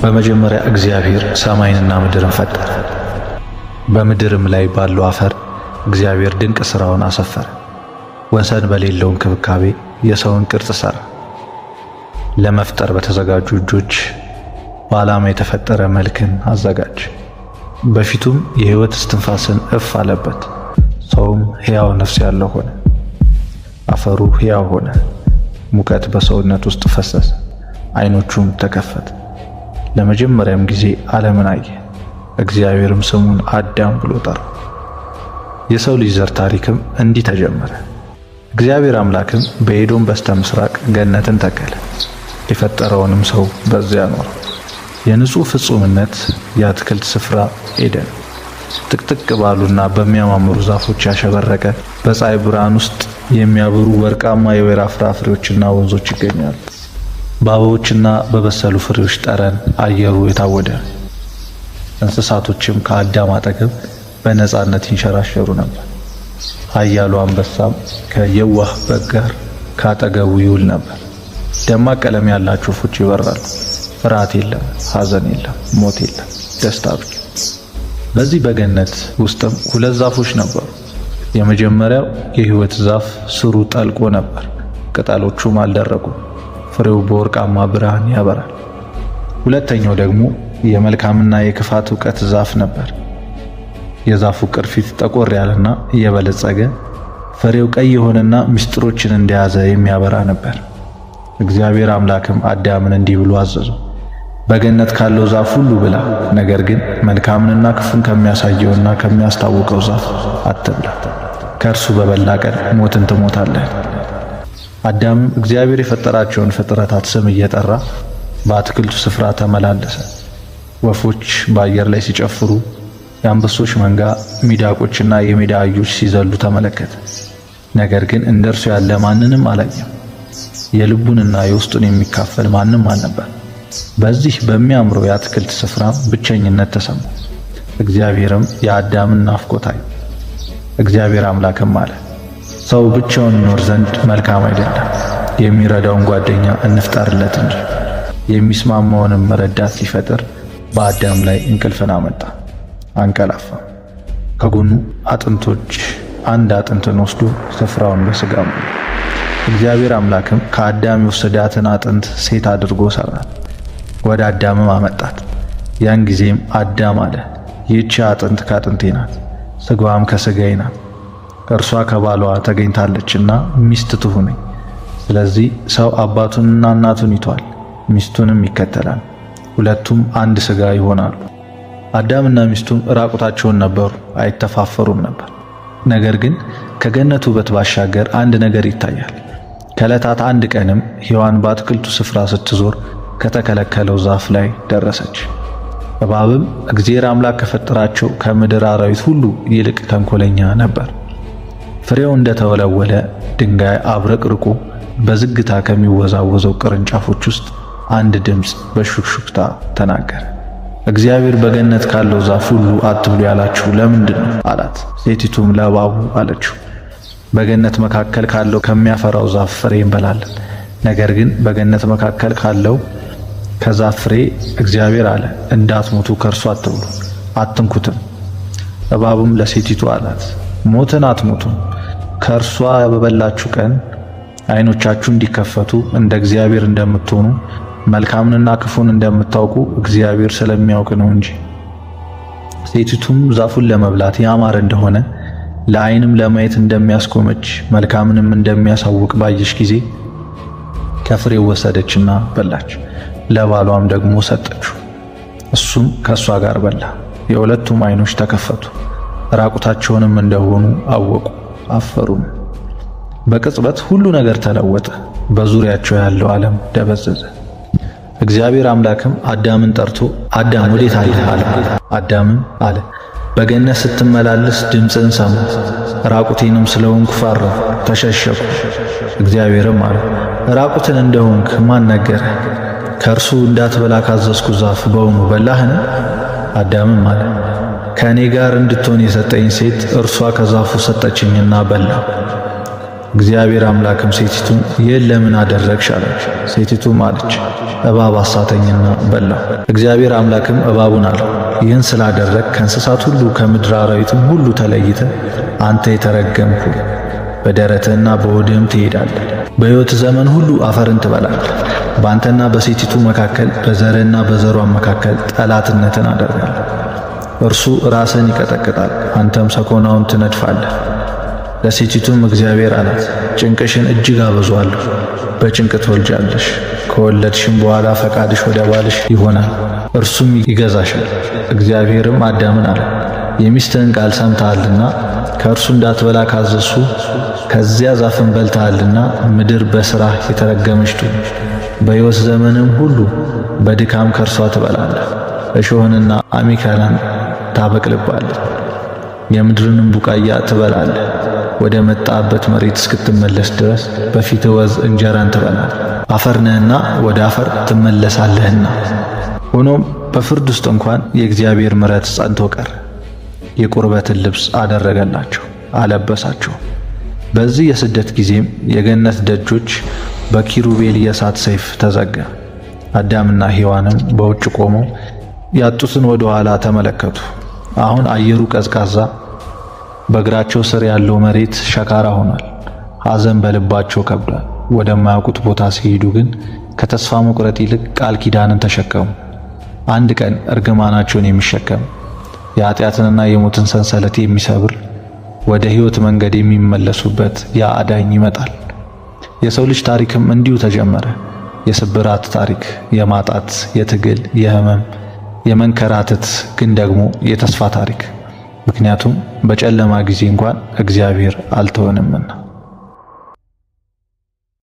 በመጀመሪያ እግዚአብሔር ሰማይንና ምድርን ፈጠረ። በምድርም ላይ ባለው አፈር እግዚአብሔር ድንቅ ሥራውን አሰፈረ። ወሰን በሌለው እንክብካቤ የሰውን ቅርጽ ሠራ። ለመፍጠር በተዘጋጁ እጆች በዓላማ የተፈጠረ መልክን አዘጋጀ። በፊቱም የሕይወት እስትንፋስን እፍ አለበት። ሰውም ሕያው ነፍስ ያለው ሆነ። አፈሩ ሕያው ሆነ። ሙቀት በሰውነት ውስጥ ፈሰሰ፣ ዓይኖቹም ተከፈተ። ለመጀመሪያም ጊዜ ዓለምን አየ። እግዚአብሔርም ስሙን አዳም ብሎ ጠራው። የሰው ልጅ ዘር ታሪክም እንዲህ ተጀመረ። እግዚአብሔር አምላክም በኤዶም በስተ ምስራቅ ገነትን ተከለ፣ የፈጠረውንም ሰው በዚያ አኖረው። የንጹሕ ፍጹምነት የአትክልት ስፍራ ኤደን ጥቅጥቅ ባሉና በሚያማምሩ ዛፎች ያሸበረቀ፣ በፀሐይ ብርሃን ውስጥ የሚያበሩ ወርቃማ የወይራ ፍራፍሬዎችና ወንዞች ይገኛሉ። በአበቦችና በበሰሉ ፍሬዎች ጠረን አየሩ የታወደ፣ እንስሳቶችም ከአዳም አጠገብ በነጻነት ይንሸራሸሩ ነበር። ኃያሉ አንበሳም ከየዋህ በግ ጋር ካጠገቡ ይውል ነበር። ደማቅ ቀለም ያላቸው ወፎች ይበራሉ። ፍርሃት የለም፣ ሐዘን የለም፣ ሞት የለም፣ ደስታ ብቻ። በዚህ በገነት ውስጥም ሁለት ዛፎች ነበሩ። የመጀመሪያው የሕይወት ዛፍ ስሩ ጠልቆ ነበር፣ ቅጠሎቹም አልደረቁም፣ ፍሬው በወርቃማ ብርሃን ያበራል። ሁለተኛው ደግሞ የመልካምና የክፋት እውቀት ዛፍ ነበር። የዛፉ ቅርፊት ጠቆር ያለና እየበለጸገ ፍሬው ቀይ የሆነና ምስጢሮችን እንደያዘ የሚያበራ ነበር። እግዚአብሔር አምላክም አዳምን እንዲህ ብሎ አዘዘው፣ በገነት ካለው ዛፍ ሁሉ ብላ፣ ነገር ግን መልካምንና ክፉን ከሚያሳየውና ከሚያስታውቀው ዛፍ አትብላ፣ ከእርሱ በበላ ቀን ሞትን ትሞታለህ። አዳምም እግዚአብሔር የፈጠራቸውን ፍጥረታት ስም እየጠራ በአትክልቱ ስፍራ ተመላለሰ። ወፎች በአየር ላይ ሲጨፍሩ፣ የአንበሶች መንጋ፣ ሚዳቆችና የሜዳ አህዮች ሲዘሉ ተመለከተ። ነገር ግን እንደ እርሱ ያለ ማንንም አላየም። የልቡንና የውስጡን የሚካፈል ማንም አልነበር። በዚህ በሚያምረው የአትክልት ስፍራም ብቸኝነት ተሰማው። እግዚአብሔርም የአዳምን ናፍቆት አየ። እግዚአብሔር አምላክም አለ፣ ሰው ብቻውን ይኖር ዘንድ መልካም አይደለም፣ የሚረዳውን ጓደኛ እንፍጠርለት እንጂ። የሚስማማውንም ረዳት ሊፈጥር በአዳም ላይ እንቅልፍን አመጣ፣ አንቀላፋ። ከጎኑ አጥንቶች አንድ አጥንትን ወስዶ ስፍራውን በሥጋ ሞላ። እግዚአብሔር አምላክም ከአዳም የወሰዳትን አጥንት ሴት አድርጎ ሰራት፣ ወደ አዳምም አመጣት። ያን ጊዜም አዳም አለ፣ ይህች አጥንት ከአጥንቴ ናት፣ ሥጋዋም ከሥጋዬ ናት። እርሷ ከባሏ ተገኝታለችና ሚስት ትሁነኝ። ስለዚህ ሰው አባቱንና እናቱን ይተዋል፣ ሚስቱንም ይከተላል፣ ሁለቱም አንድ ሥጋ ይሆናሉ። አዳምና ሚስቱም ራቁታቸውን ነበሩ፣ አይተፋፈሩም ነበር። ነገር ግን ከገነት ውበት ባሻገር አንድ ነገር ይታያል። ከዕለታት አንድ ቀንም ሔዋን በአትክልቱ ስፍራ ስትዞር ከተከለከለው ዛፍ ላይ ደረሰች። እባብም እግዚአብሔር አምላክ ከፈጠራቸው ከምድር አራዊት ሁሉ ይልቅ ተንኮለኛ ነበር። ፍሬው እንደተወለወለ ድንጋይ አብረቅርቆ በዝግታ ከሚወዛወዘው ቅርንጫፎች ውስጥ አንድ ድምፅ በሹክሹክታ ተናገረ። እግዚአብሔር በገነት ካለው ዛፍ ሁሉ አትብሉ ያላችሁ ለምንድን ነው? አላት። ሴቲቱም ለእባቡ አለችው፣ በገነት መካከል ካለው ከሚያፈራው ዛፍ ፍሬ እንበላለን። ነገር ግን በገነት መካከል ካለው ከዛፍ ፍሬ እግዚአብሔር አለ፣ እንዳትሞቱ ከእርሱ አትብሉ፣ አትንኩትም። እባቡም ለሴቲቱ አላት፣ ሞትን አትሞቱም። ከእርሷ በበላችሁ ቀን ዓይኖቻችሁ እንዲከፈቱ እንደ እግዚአብሔር እንደምትሆኑ መልካምንና ክፉን እንደምታውቁ እግዚአብሔር ስለሚያውቅ ነው እንጂ። ሴቲቱም ዛፉን ለመብላት ያማረ እንደሆነ ለዓይንም ለማየት እንደሚያስጎመጅ መልካምንም እንደሚያሳውቅ ባየች ጊዜ ከፍሬው ወሰደችና በላች። ለባሏም ደግሞ ሰጠችው፣ እሱም ከእሷ ጋር በላ። የሁለቱም ዓይኖች ተከፈቱ፣ ራቁታቸውንም እንደሆኑ አወቁ፣ አፈሩም። በቅጽበት ሁሉ ነገር ተለወጠ። በዙሪያቸው ያለው ዓለም ደበዘዘ። እግዚአብሔር አምላክም አዳምን ጠርቶ አዳም ወዴት አለህ? አለው። አዳምም አለ፣ በገነት ስትመላለስ ድምፅህን ሰማሁ፣ ራቁቴንም ስለሆንኩ ፈራሁ፣ ተሸሸኩ። እግዚአብሔርም አለ፣ ራቁትን እንደሆንክ ማን ነገረህ? ከእርሱ እንዳትበላ ካዘዝኩ ዛፍ በውኑ በላህን? አዳምም አለ፣ ከእኔ ጋር እንድትሆን የሰጠኝ ሴት እርሷ ከዛፉ ሰጠችኝና በላሁ። እግዚአብሔር አምላክም ሴቲቱን ይህን ለምን አደረግሽ አላት። ሴቲቱም አለች፣ እባብ አሳተኝና በላሁ። እግዚአብሔር አምላክም እባቡን አለው፣ ይህን ስላደረግ ከእንስሳት ሁሉ ከምድር አራዊትም ሁሉ ተለይተህ አንተ የተረገምህ ሁን፣ በደረትህና በሆድህም ትሄዳለህ። በሕይወት ዘመን ሁሉ አፈርን ትበላለህ። በአንተና በሴቲቱ መካከል በዘርህና በዘሯ መካከል ጠላትነትን አደርጋለሁ። እርሱ ራስህን ይቀጠቅጣል፣ አንተም ሰኮናውን ትነድፋለህ። ለሴቲቱም እግዚአብሔር አላት፣ ጭንቅሽን እጅግ አበዛዋለሁ፣ በጭንቅ ትወልጃለሽ። ከወለድሽም በኋላ ፈቃድሽ ወደ ባልሽ ይሆናል፣ እርሱም ይገዛሻል። እግዚአብሔርም አዳምን አለው፣ የሚስትህን ቃል ሰምተሃልና ከእርሱ እንዳትበላ ካዘዝሁ ከዚያ ዛፍን በልተሃልና ምድር በሥራህ የተረገመች ትሁን። በሕይወት ዘመንም ሁሉ በድካም ከእርሷ ትበላለህ። እሾህንና አሜከላን ታበቅልባለህ፣ የምድርንም ቡቃያ ትበላለህ። ወደ መጣበት መሬት እስክትመለስ ድረስ በፊትህ ወዝ እንጀራን ትበላለህ። አፈር ነህና ወደ አፈር ትመለሳለህና። ሆኖም በፍርድ ውስጥ እንኳን የእግዚአብሔር ምሕረት ጸንቶ ቀረ። የቁርበትን ልብስ አደረገላቸው፣ አለበሳቸው። በዚህ የስደት ጊዜም የገነት ደጆች በኪሩቤል የእሳት ሰይፍ ተዘጋ። አዳምና ሔዋንም በውጭ ቆመው ያጡትን ወደ ኋላ ተመለከቱ። አሁን አየሩ ቀዝቃዛ፣ በእግራቸው ስር ያለው መሬት ሸካራ ሆኗል። ሐዘን በልባቸው ከብዷል። ወደማያውቁት ቦታ ሲሄዱ ግን ከተስፋ መቁረጥ ይልቅ ቃል ኪዳንን ተሸከሙ። አንድ ቀን እርግማናቸውን የሚሸከም የኃጢአትንና የሞትን ሰንሰለት የሚሰብር ወደ ሕይወት መንገድ የሚመለሱበት ያ አዳኝ ይመጣል። የሰው ልጅ ታሪክም እንዲሁ ተጀመረ። የስብራት ታሪክ፣ የማጣት፣ የትግል፣ የህመም፣ የመንከራተት ግን ደግሞ የተስፋ ታሪክ። ምክንያቱም በጨለማ ጊዜ እንኳን እግዚአብሔር አልተወንምና።